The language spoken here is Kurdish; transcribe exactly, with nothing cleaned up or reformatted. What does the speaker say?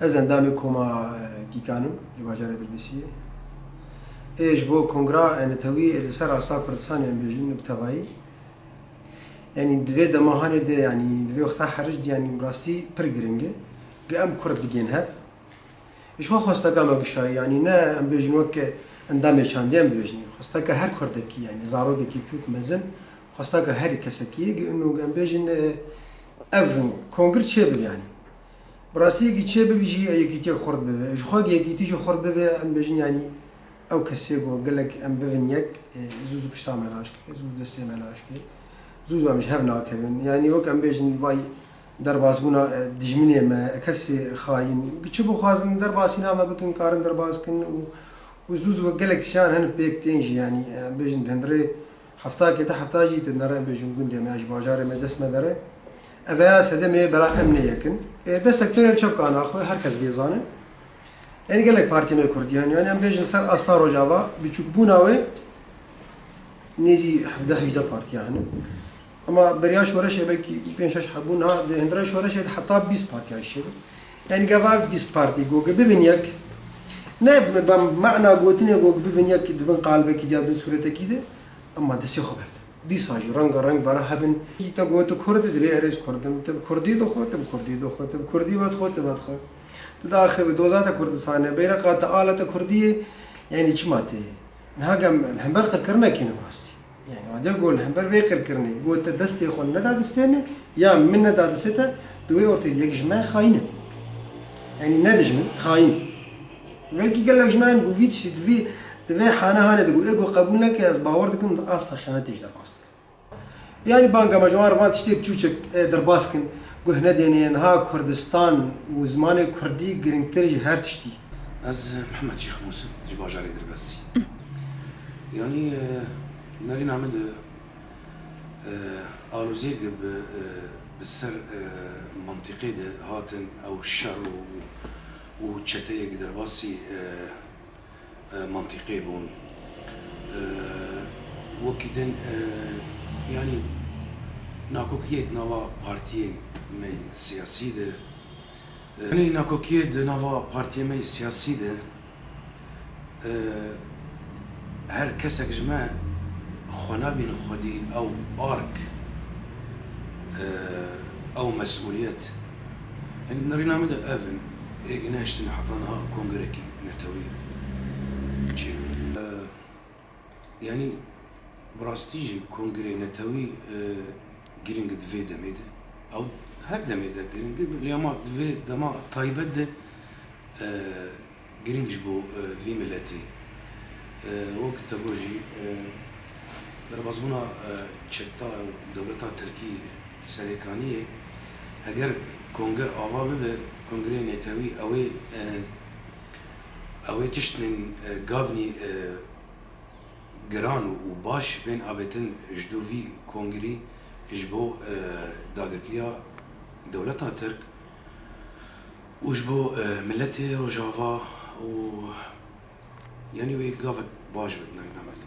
Ez endamê Koma, e, Gîkan im, ji bajarê Dirbêsiyê. Ê ji bo Kongra, e, Netewî, e, li ser asta Kurdistanê em bêjin bi tevayî. Yanî di vê dema hanê de, yanî di vê wexta herij de, yanî bi rastî pir giring e. Gi em Kurd bigên hev. Ji xwe xwesteka me gişayî, yanî ne em bêjin wek endamê çandê em dibêjin. Xwesteka her Kurdekî, yanî zarokekî biçûk mezin, xwesteka her kesekî ye, gi ino em bêjin, e, ev kongir çêbibe yanî. Bi rastî yekî çêbibî jî, e, yekîtiyek xurt bibe. Ji xwe yekîtî jî xurt bibe, em bêjin yanî ew kesê ku gelek em bibin yek, e, zû zû pişta me naşke, zû destê me naşke. Zû zû em ji hev nakevin. Yanî wek em bêjin vay derbasbûna, e, dijminê me, kesê xayîn. Çi bixwazin derbasîna me bikin, karin derbas kin û, û zû zû gelek tiştan hin pêk tên jî, yanî, e, em bêjin di hundirê heftakê te hefta jî di nere em bêjin gundê me ya ji bajarê me dest me dere. Ev ya sedemê bela em nê yekin. E, destek têne li çepka naxwe, her kes bê zane. Yanî gelek partiyê me kurdî hene. Yanî em bêjin ser asta Rojava, biçûkbûna wê nêzî hevdeh hejdeh partiya hene. Ama beriya şoreşê belkî pênc şeş hebûn, ha, di hindira şoreşê de heta bîst partiya jî çêbû. Yanî gava bîst partî ku bibin yek, ne bi, bi mana gotinê ku bibin yek di bin qalbekî de ya di bin sûretekî de, ama destê xwe berde. Dîsa jî renga reng bera hebin. Te got tu Kurd î, divê erê ez Kurd im. Tu bi Kurdî dixwe, tu bi Kurdî dixwe, tu bi Kurdî vedixwe, tu vedixwe. Tu daxivî doza te Kurdistanê, beyreqa te ala te Kurdî ye. Yanî çima tê? Niha gem li hember qirkirinekê ne bi rastî. Yanî, wadê ku li hember vê qirkirinê, ku te destê xwe neda destê min, ya min neda destê te, di wê ortê de yek ji me xayîn e. Yanî, ne dijmin, xayîn. Belkî gelek ji me hene ku vî tiştî di vî, di vê hane hane de ku ê ku qebûl neke, ez bawer dikim di asta xiyanetê jî derbas dikin. Yanî, banga me ji wan re van tiştê biçûçek, e, derbas kin, guh nedêne, niha Kurdistan û zimanê Kurdî giringtir ji her tiştî. Ez, e, Mihemed Şêx Mûsim, ji bajarê Dirbesî. Yanî, e, nerîna min de, e, aloziyek bi, e, bi ser, e, mentiqê de hatin, ew şer û, û çeteyek derbasî, e, e, mentiqê bûn. E, wekî din, e, yanî nakokiyê di nava partiyên me siyasî de, e, yanî nakokiyê di nava partiyê me siyasî de, e, her kesek ji me xwe nabîne xwedî ew ark, e, ew mesûliyet. Yanî di nerîna min de ev in, êk nehiştine heta niha kongrekî netewî çêbû. E, Yanî, bi rastî jî kongreyê netewî, e, giring e di vê demê de. Ew her demê de giring e, lê ama di vê dema taybet de, e, giring ji bo, e, vî miletê. E, wek te got jî, e, derbasbûna, e, çeta û dewleta Tirkî Serêkaniyê, heger konger ava bibe, kongreyê netewî ew ê, e, ew ê tiştên, e, gavnî, e, giran û baş bên avêtin ji dû vî kongrî ji bo, e, dagirkeriya dewleta Tirk û ji bo, e, miletê Rojava û, yanî, wê gavek baş be di nerîna me de.